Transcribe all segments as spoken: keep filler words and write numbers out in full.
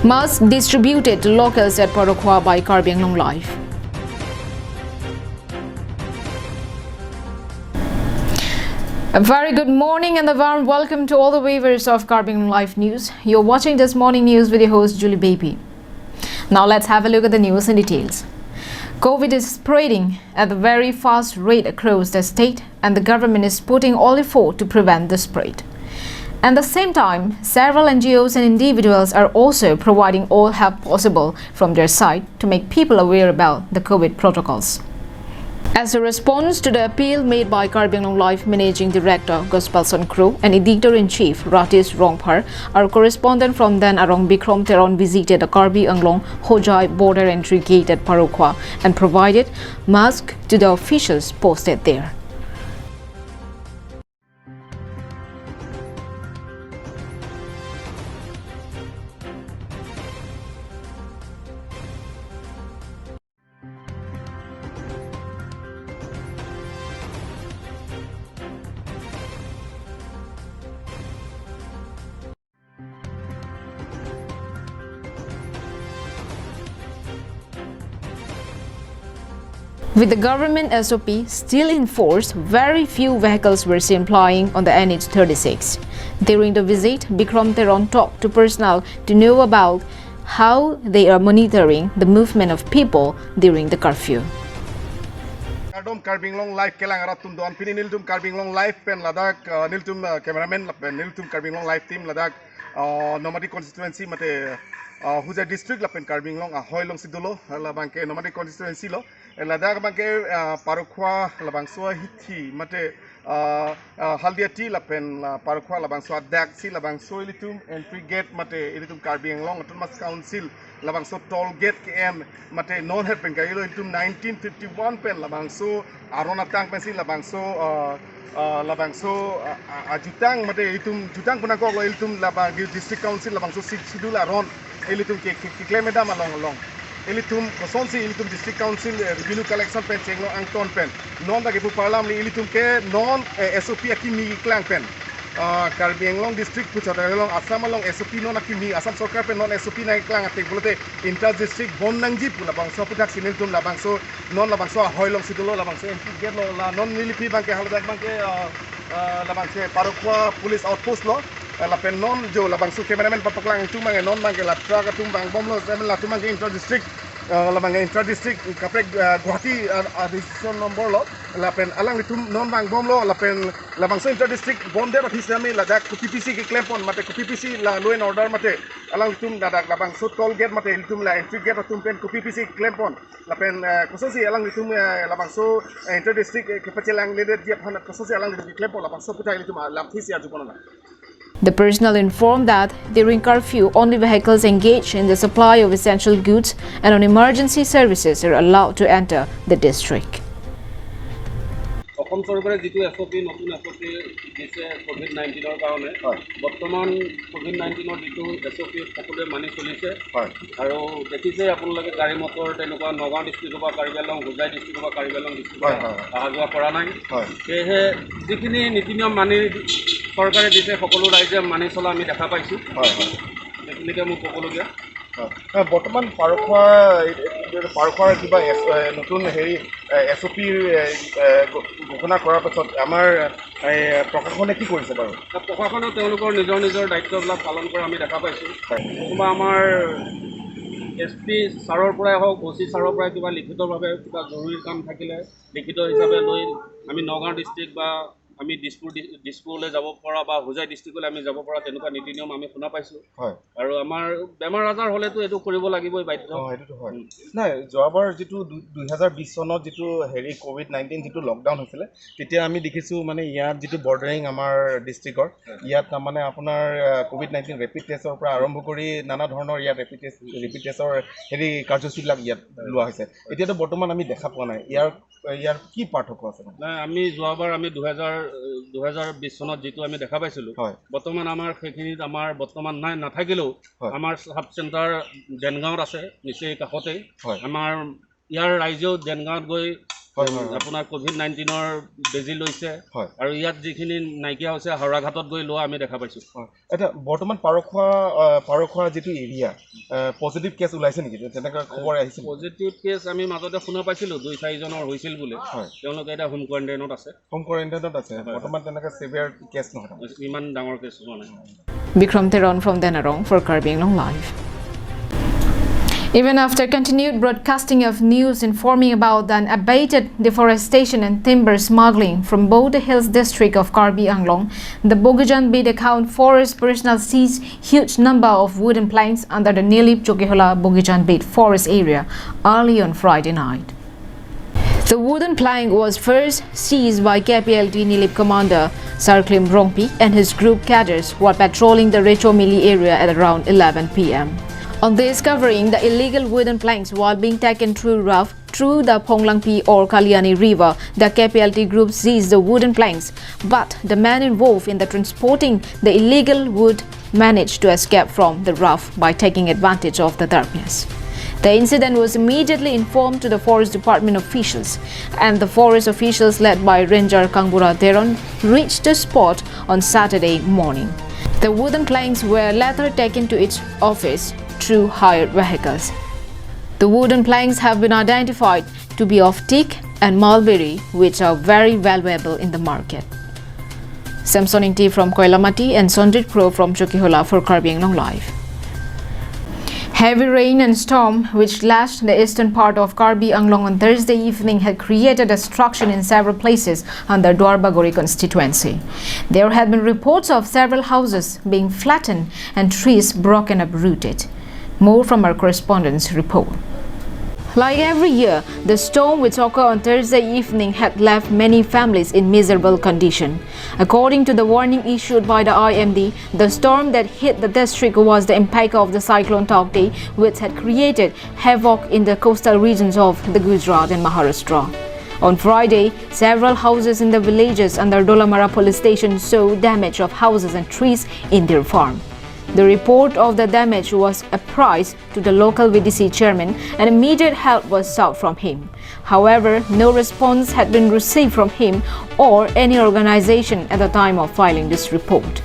Mask distributed to locals at Parokhowa by Karbi Anglong Live. A very good morning and a warm welcome to all the viewers of Karbi Anglong Live News. You're watching this morning news with your host Julie Baby. Now let's have a look at the news in details. COVID is spreading at a very fast rate across the state, and the government is putting all effort to prevent the spread. At the same time, several N G Os and individuals are also providing all help possible from their side to make people aware about the COVID protocols. As a response to the appeal made by Karbi Anglong Live Managing Director Gospelson Kro and Editor-in-Chief Ratis Rongphar, our correspondent from Den Arong Bikrom Teron visited the Karbi Anglong Hojai border entry gate at Parokhowa and provided mask to the officials posted there. With the government S O P still in force, very few vehicles were seen plying on the N H thirty-six. During the visit, Bikrom Teron talked to personnel to know about how they are monitoring the movement of people during the curfew. Kardom Karbi Anglong Live kelang arat atum do-an, pini nelitum Karbi Anglong Live pen ladak, uh, nelitum, uh, cameraman lapen nelitum Karbi Anglong Live team ladak, uh, Nomadi constituency mate, uh, Hojai district lapen Karbi Anglong ahoi alongsi dolo, labangke Nomadi constituency lo. Ladak abangke, ah, Parokhowa labangso ahithi mate, ah, ah, Haldiati lapen, ah, Parokhowa labangso adak si labangso ilitum entry gate mate ilitum Karbi Anglong Autonomous Council labangso toll gate ke-en mate non het pen kailo ilitum nineteen fifty-one pen labangso aron atang pensi labangso, ah, ah, labangso, ah, ah, ah, jutang mate ilitum jutang pu nangkoklo, ilitum labang di-, district council labangso sixth schedule aron ilitum ke, ke, keklem edam along along ilitum kosonsi ilitum district council, eh, revenue collection pen chenglo angton pen non ta kepu parlam li ilitum ke non, eh, S O P akimi keklang pen, ah, Karbi Anglong district puchot along Assam along S O P non akimi, Assam sorkar pen non S O P nangkeklang ateng pulote inter district bond nangji pu labangso aputhaksi nelitum labangso non labangso ahoi alongsi dolo, labangso entry gate lo, la non neliphi abangke haladak abangke, ah, ah, labangso Parokhowa police outpost lo, ah, lapen non jo labangso cameraman papaklang atum abangke non abangke la truck atum vangbomlo, seven latum abangke inter district, ah, labangke inter district kaprek, ah, Guwahati, ah, ah, registration number lo, lapen alanglitum non vangbomlo, lapen labangso inter district bond det aphisi ami ladak kopi pisi keklempon mate kopi pisi la law and order mate alanglitum ladak labangso toll gate mate ilitum la entry gate atum pen kopi pisi keklempon. Lapen, eh, kosonsi alanglitum, eh, labangso, eh, inter district, eh, kepachelangledetji aphan kosonsi alanglitum keklempon labangso aputhak ilitum, ah, lamthe si arjupon nang. The personnel informed that during curfew, only vehicles engaged in the supply of essential goods and on emergency services are allowed to enter the district. অসম চৰকাৰে যিটো এছ অ' পি, নতুন এছ অ' পি দিছে কভিড নাইণ্টিনৰ কাৰণে, হয়। বৰ্তমান কভিড নাইণ্টিনৰ যিটো এছ অ' পি সকলোৱে মানি চলিছে। হয়। আৰু দেখিছে আপোনালোকে গাড়ী মটৰ তেনেকুৱা নগাঁও ডিষ্ট্ৰিক্টৰ পৰা কাৰ্বি আংলং, হোজাই ডিষ্ট্ৰিক্টৰ পৰা কাৰ্বি আংলং ডিষ্ট্ৰিক্টৰ পৰা হয়, হয়, হয়। অহা যোৱা কৰা নাই। হয়। সেয়েহে যিখিনি নীতি নিয়ম মানি চৰকাৰে দিছে, সকলো ৰাইজে মানি চলা আমি দেখা পাইছোঁ। হয়, হয়। সেইখিনিকে মোৰ ক'বলগীয়া। হয়। হয়, বৰ্তমান পাৰখোৱা, পাৰখোৱাৰ কিবা এছ-, এ, নতুন হেৰি, এ, এছ অ' পি, এ, এ, ঘ-, ঘোষণা কৰাৰ পাছত আমাৰ, এ, প্ৰশাসনে কি কৰিছে বাৰু? তাত প্ৰশাসনে তেওঁলোকৰ নিজৰ নিজৰ দায়িত্ববিলাক পালন কৰা আমি দেখা পাইছোঁ। হয়। কোনোবা আমাৰ এছ পি ছাৰৰ পৰাই হওক, অ' চি ছাৰৰ পৰাই কিবা লিখিতভাৱে কিবা জৰুৰী কাম থাকিলে লিখিত হিচাপে লৈ আমি নগাঁও ডিষ্ট্ৰিক্ট বা আমি দিছপুৰ ডি-, দিছপুৰলৈ যাব পৰা বা হোজাই ডিষ্ট্ৰিক্টলৈ আমি যাব পৰা তেনেকুৱা নীতি নিয়ম আমি শুনা পাইছোঁ। হয়। আৰু আমাৰ বেমাৰ আজাৰ হ'লেতো এইটো কৰিব লাগিবই বাধ্য। অ, এইটোতো হয়। উম। নাই, যোৱাবাৰ যিটো দু-, দুই হাজাৰ বিশ চনত যিটো হেৰি কভিড নাইণ্টিন যিটো লকডাউন হৈছিলে, তেতিয়া আমি দেখিছোঁ মানে ইয়াত যিটো বৰ্ডাৰিং আমাৰ ডিষ্ট্ৰিক্টৰ, হয়। ইয়াত তাৰমানে আপোনাৰ, আহ, কভিড নাইণ্টিন ৰেপিড টেষ্টৰ পৰা আৰম্ভ কৰি নানা ধৰণৰ ইয়াত ৰেপিড টেষ্ট, ৰেপিড টেষ্টৰ হেৰি কাৰ্যসূচীবিলাক ইয়াত হয়। লোৱা হৈছে। এতিয়াতো বৰ্তমান আমি দেখা পোৱা নাই। ইয়াৰ ইয়াৰ কি পাৰ্থক্য আছে মানে? নাই, আমি যোৱাবাৰ আমি দুহেজাৰ, দুহেজাৰ বিশ চনত যিটো আমি দেখা পাইছিলোঁ, হয়। বৰ্তমান আমাৰ সেইখিনিত আমাৰ বৰ্তমান নাই, নাথাকিলেও হয়। আমাৰ ছাব চেণ্টাৰ দেনগাঁৱত আছে, নিচেই কাষতেই। হয়। আমাৰ ইয়াৰ ৰাইজেও দেনগাঁৱত গৈ হয়, হয়, হয়। আপোনাৰ কভিড নাইণ্টিনৰ বেজি লৈছে। হয়। আৰু ইয়াত যিখিনি নাইকিয়া হৈছে, হাওৰাঘাটত গৈ লোৱা আমি দেখা পাইছোঁ। হয়। এতিয়া বৰ্তমান পাৰখোৱা, আহ, পাৰখোৱা যিটো এৰিয়া, আহ, পজিটিভ কেছ ওলাইছে নেকি? তেনেকুৱা খবৰ আহিছে নেকি? পজিটিভ কেছ আমি মাজতে শুনা পাইছিলোঁ, দুই চাৰিজনৰ হৈছিল বুলি। হয়। তেওঁলোকে এতিয়া হোম কোৱাৰেণ্টাইনত আছে। হোম কোৱাৰেণ্টাইনত আছে। হয়, হয়। বৰ্তমান তেনেকুৱা ছিভিয়াৰ কেছ নহয়। ইমান ডাঙৰ কেছ হোৱা নাই। Bikram Teron from Denarong for Karbi Anglong Live. Even after continued broadcasting of news informing about the unabated deforestation and timber smuggling from both the hills district of Karbi Anglong, the Bogijan Beat account forest personnel seized huge number of wooden planks under the Nilip Chokihola Bogijan Beat forest area early on Friday night. The wooden plank was first seized by K P L T Nilip commander Sarklim Rongpi and his group cadres while patrolling the Rechomili area at around eleven p m. On discovering the illegal wooden planks while being taken through rough through the Phonglangpi or Kaliani River, the K P L T group seized the wooden planks, but the man involved in the transporting the illegal wood managed to escape from the rough by taking advantage of the darkness. The incident was immediately informed to the forest department officials, and the forest officials led by Ranger Kangbura Teron reached the spot on Saturday morning. The wooden planks were later taken to its office through hired vehicles. The wooden planks have been identified to be of teak and mulberry, which are very valuable in the market. Samson Ingti from Koilamati and Sanjit Kro from Chokihola for Karbi Anglong Live. Heavy rain and storm, which lashed the eastern part of Karbi Anglong on Thursday evening, had created destruction in several places under Duarbagori constituency. There had been reports of several houses being flattened and trees broken uprooted. More from our correspondent's report. Like every year, the storm which occurred on Thursday evening had left many families in miserable condition. According to the warning issued by the I M D, the storm that hit the district was the impact of the cyclone Taukte, which had created havoc in the coastal regions of the Gujarat and Maharashtra. On Friday, several houses in the villages under Dolamara police station saw damage of houses and trees in their farm. The report of the damage was apprised to the local V D C chairman and immediate help was sought from him. However, no response had been received from him or any organization at the time of filing this report.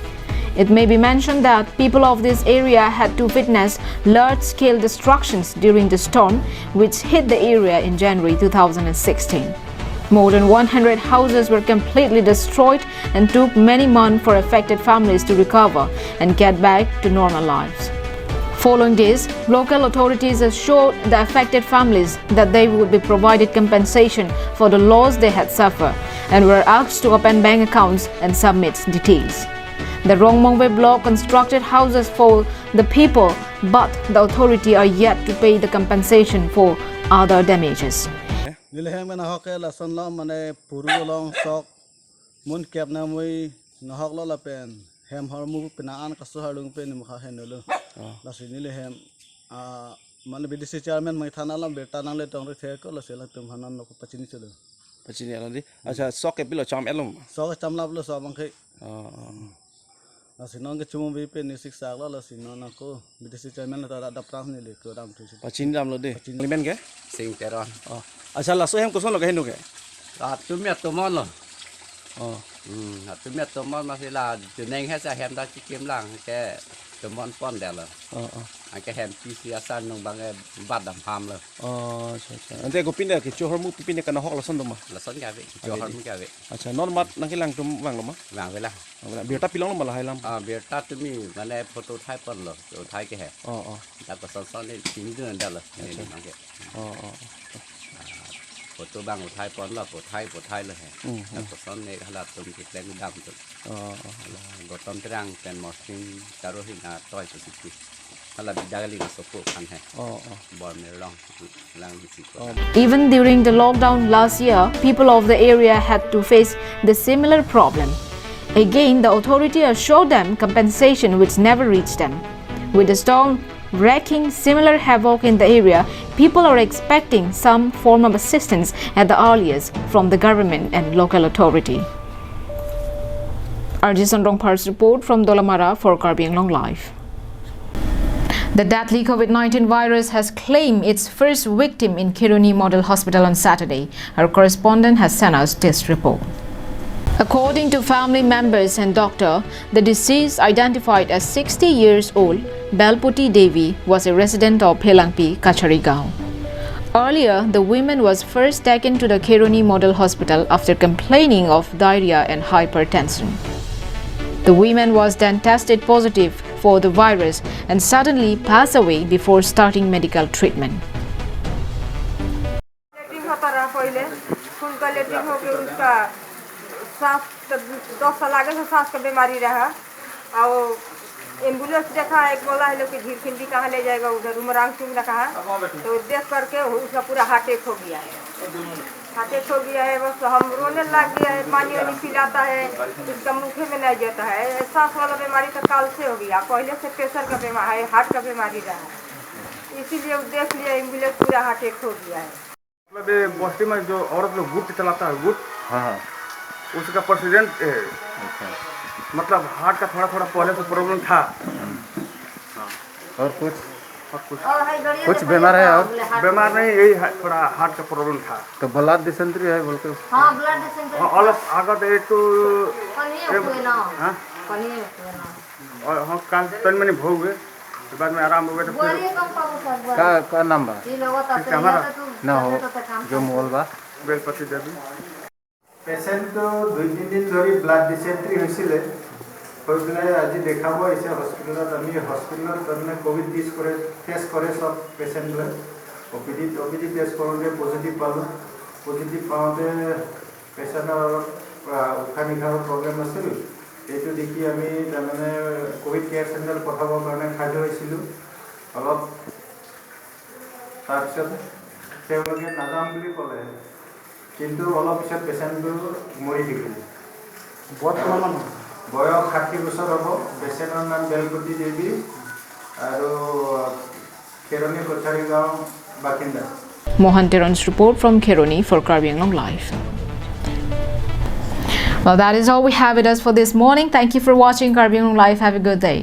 It may be mentioned that people of this area had to witness large-scale destructions during the storm which hit the area in January two thousand sixteen. More than one hundred houses were completely destroyed and took many months for affected families to recover and get back to normal lives. Following this, local authorities assured the affected families that they would be provided compensation for the loss they had suffered and were asked to open bank accounts and submit details. The Rongmongve block constructed houses for the people, but the authority are yet to pay the compensation for other damages. Neli hem ke nahok ke lason lo mane puru along sok mun kep na mui nahok lo lapen hem hormu pina an kaso harlung pen mukha hen lo. Oh. Lasi neli hem, ah, mane V D C chairman mai thana lam birta nangle tong re the ko lasi latum hanan nok pachini chelo. Pachini alo di. Acha sok ke pilo cham elo ma? Sok cham lap lo sok bang ke. Oh, oh, oh. Lasi non ke chumum vi pen ni siksak lo lasi non ako V D C chairman ta da prang ni le ko dam thu si. Pachini dam lo de. Pachini. Limen ke? Sing Teron. Oh. Acha laso hem koson lo ke henu ke? Atum ya tomon lo. Oh. Hmm, atum ya tomon masih la jeneng he sa hem ta chikim lang ke tomon pon de lo. Oh, oh. Anke hem pisi asar nung bang e bat dam ham lo. Oh, acha, acha. Ante kopine ke chohor mu kopine ke nahok lason do ma? Lason ke ave, chohor mu ke ave. Acha, non mat nangkelang atum vang lo ma? Vang ave la. Oh, birta pilong lo ma lahai lam? Ah, birta tumi mane photo uthai pon lo, uthai ke he. Oh, oh. Dak koson son ni chini dun da lo. Acha. Ni mang ke. Oh, oh, oh. Ah, photo bang uthai pon lo, uthai, uthai lo he. Hmm, hmm. Dak koson ni hala tum ke pleng dam tu. Oh, oh. Hala Gautam Terang pen Morsing Taro hi na toi tu siki. Hala bida kali na sopo kan he. Oh, oh. Bor Merlong lang hi siko. Oh. Even during the lockdown last year, people of the area had to face the similar problem. Again, the authority assured them compensation which never reached them. With the storm wreaking similar havoc in the area, people are expecting some form of assistance at the earliest from the government and local authority. R J Sonrongphar's report from Dolamara for Karbi Anglong Live. The deadly COVID nineteen virus has claimed its first victim in Kheroni Model Hospital on Saturday. Our correspondent has sent us this report. According to family members and doctor, the deceased, identified as sixty years old Belputi Devi, was a resident of Phelangpi, Kacharigaon. Earlier, the woman was first taken to the Kheroni Model Hospital after complaining of diarrhea and hypertension. The woman was then tested positive for the virus and suddenly passed away before starting medical treatment. Latrine होता रहा पहले, खून का लेटरिन हो गया, उसका सांस तो दस साल आगे से सांस का बीमारी रहा। और एम्बुलेंस देखा, एक बोला है लोग कि झिरखिंडी कहाँ ले जाएगा, उधर उमरांग सिंह ने कहा। तो देख करके उसका पूरा हार्ट अटैक हो गया है। हार्ट अटैक हो गया है, बस हम रोने लग गया है, पानी वानी पिलाता है, उसका मुंह में नहीं जाता है। सांस वाला बीमारी तो काल से हो गया, पहले से प्रेशर का बीमारी है, हार्ट का बीमारी रहा है, इसीलिए वो देख लिया एम्बुलेंस पूरा हार्ट अटैक हो गया है। मतलब ये बस्ती में जो औरत लोग गुट चलाता है, गुट, हाँ हाँ उसका प्रेसिडेंट है। अच्छा। मतलब हार्ट का थोड़ा थोड़ा पहले से प्रॉब्लम था। और कुछ और कुछ कुछ बीमार है और बीमार नहीं, यही है, थोड़ा हार्ट का प्रॉब्लम था। तो ब्लड डिसेंट्री है बोल के हाँ, ब्लड डिसेंट्री। और अलग आगत एक तो कनिए हुए ना। हाँ, कनिए हुए ना। और हाँ, काल तन मैंने भोग हुए, तो बाद में आराम हो गया। तो फिर बोलिए कम पाबो सर, बोलिए। का का नाम बा? ये लोगों का ठीक है, हमारा तो না হওক तो काम যে মোল বা बेलपति देवी। পেচেণ্টটো দুই তিনিদিন ধৰি ব্লাড ডিচেণ্ট্ৰি হৈছিলে। হৈ পেলাই আজি দেখাব আহিছে হস্পিটেলত। আমি হস্পিটেলত তাৰমানে কভিড টেষ্ট কৰে, টেষ্ট কৰে চব পেচেণ্টলৈ। অ' পি ডিত অ' পি ডি টেষ্ট কৰোঁতে পজিটিভ পালোঁ। পজিটিভ পাওঁতে পেচেণ্টৰ অলপ আ, উশাহ নিশাহৰ প্ৰব্লেম আছিল। এইটো দেখি আমি তাৰমানে কভিড কেয়াৰ চেণ্টাৰ পঠাবৰ কাৰণে সাজু হৈছিলোঁ। অলপ তাৰপিছত তেওঁলোকে নাযাম বুলি ক'লে, কিন্তু অলপ পিছত পেচেণ্টটো মৰি থাকিল। বয়স কিমান মান হ'ব? বয়স ষাঠি বছৰ হ'ব। পেচেণ্টৰ নাম বেলকুটি দেৱী আৰু খেৰণি কছাৰী গাঁও বাসিন্দা। Mohan Teron's report from Kheroni for Karbi Anglong Live. Well, that is all we have with us for this morning. Thank you for watching Karbi Anglong Live. Have a good day.